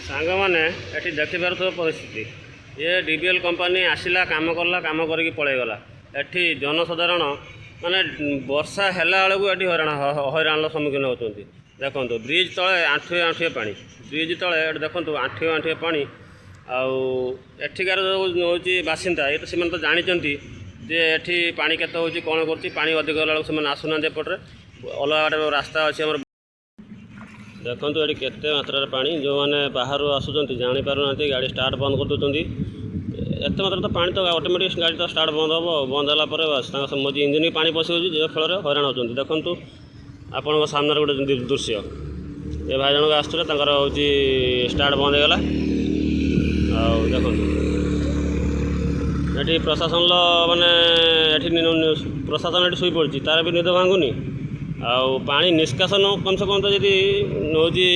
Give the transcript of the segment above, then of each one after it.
ସାଙ୍ଗମାନେ, ଏଠି ଦେଖିପାରୁଥିବ ପରିସ୍ଥିତି। ଏ ଡିବିଏଲ୍ କମ୍ପାନୀ ଆସିଲା, କାମ କଲା, କାମ କରିକି ପଳେଇଗଲା। ଏଠି ଜନସାଧାରଣ ମାନେ ବର୍ଷା ହେଲା ବେଳକୁ ଏଠି ହଇରାଣର ସମ୍ମୁଖୀନ ହେଉଛନ୍ତି। ଦେଖନ୍ତୁ, ବ୍ରିଜ୍ ତଳେ ଆଣ୍ଠୁଏ ଆଣ୍ଠୁଏ ପାଣି। ବ୍ରିଜ୍ ତଳେ ଏଠି ଦେଖନ୍ତୁ, ଆଣ୍ଠୁଏ ଆଣ୍ଠୁଏ ପାଣି। ଆଉ ଏଠିକାର ଯେଉଁ ହେଉଛି ବାସିନ୍ଦା, ଏ ତ ସେମାନେ ତ ଜାଣିଛନ୍ତି ଯେ ଏଠି ପାଣି କେତେ ହେଉଛି, କ'ଣ କରୁଛି। ପାଣି ଅଧିକ ହେଲା ବେଳକୁ ସେମାନେ ଆସୁନାହାନ୍ତି ଏପଟରେ, ଅଲଗା ବାଟେ ରାସ୍ତା ଅଛି ଆମର। ଦେଖନ୍ତୁ, ଏଠି କେତେ ମାତ୍ରାରେ ପାଣି। ଯେଉଁମାନେ ବାହାରୁ ଆସୁଛନ୍ତି, ଜାଣିପାରୁନାହାନ୍ତି, ଗାଡ଼ି ଷ୍ଟାର୍ଟ ବନ୍ଦ କରିଦେଉଛନ୍ତି। ଏତେ ମାତ୍ରାରେ ତ ପାଣି ତ ଅଟୋମେଟିକ୍ ଗାଡ଼ି ତ ଷ୍ଟାର୍ଟ ବନ୍ଦ ହେବ। ବନ୍ଦ ହେଲା ପରେ ବାସ୍, ତାଙ୍କ ମଝି ଇଞ୍ଜିନ୍ ପାଣି ପଶିଯାଉଛି, ଯେ ଫଳରେ ହଇରାଣ ହେଉଛନ୍ତି। ଦେଖନ୍ତୁ, ଆପଣଙ୍କ ସାମ୍ନାରେ ଗୋଟେ ଦୃଶ୍ୟ। ଏ ଭାଇ ଜଣକ ଆସୁଥିଲେ, ତାଙ୍କର ହେଉଛି ଷ୍ଟାର୍ଟ ବନ୍ଦ ହେଇଗଲା। ଆଉ ଦେଖନ୍ତୁ, ଏଠି ପ୍ରଶାସନର ମାନେ ଏଠି ପ୍ରଶାସନ ଏଠି ଶୋଇପଡ଼ିଛି, ତାର ବି ନିଦ ଭାଙ୍ଗୁନି। ଆଉ ପାଣି ନିଷ୍କାସନ କମ୍ ସେ କମ୍ ତ ଯଦି ହେଉଛି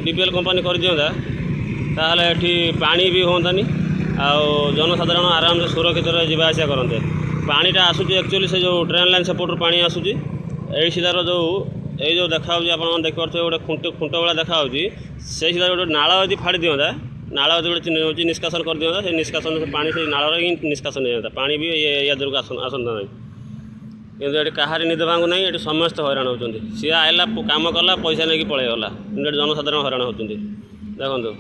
ଡିବିଏଲ୍ କମ୍ପାନୀ କରିଦିଅନ୍ତା, ତାହେଲେ ଏଠି ପାଣି ବି ହୁଅନ୍ତାନି ଆଉ ଜନସାଧାରଣ ଆରାମସେ ସୁରକ୍ଷିତରେ ଯିବା ଆସିବା କରନ୍ତେ। ପାଣିଟା ଆସୁଛି ଆକ୍ଚୁଆଲି ସେ ଯେଉଁ ଟ୍ରେନ୍ ଲାଇନ୍ ସେପଟରୁ ପାଣି ଆସୁଛି। ଏଇ ସିଧାର ଯେଉଁ ଏଇ ଯେଉଁ ଦେଖାହେଉଛି, ଆପଣମାନେ ଦେଖିପାରୁଥିବେ, ଗୋଟେ ଖୁଣ୍ଟ ଖୁଣ୍ଟ ଭଳିଆ ଦେଖାହେଉଛି। ସେଇ ସିଧାରେ ଗୋଟେ ନାଳ ଯଦି ଫାଡ଼ି ଦିଅନ୍ତା, ନାଳ ଯଦି ଗୋଟେ ହେଉଛି ନିଷ୍କାସନ କରିଦିଅନ୍ତା, ସେ ନିଷ୍କାସନ ସେ ପାଣି ସେଇ ନାଳରେ ହିଁ ନିଷ୍କାସନ ହେଇଯାନ୍ତା। ପାଣି ବି ୟା ଦେହକୁ ଆସନ୍ତା ନାହିଁ। କିନ୍ତୁ ଏଠି କାହାରି ନିଦ ଭାଙ୍ଗୁ ନାହିଁ। ଏଠି ସମସ୍ତେ ହଇରାଣ ହେଉଛନ୍ତି। ସିଏ ଆଇଲା, କାମ କଲା, ପଇସା ନେଇକି ପଳେଇଗଲା। କିନ୍ତୁ ଏଠି ଜନସାଧାରଣ ହଇରାଣ ହେଉଛନ୍ତି। ଦେଖନ୍ତୁ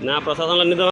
ନା, ପ୍ରଶାସନ ନିଦ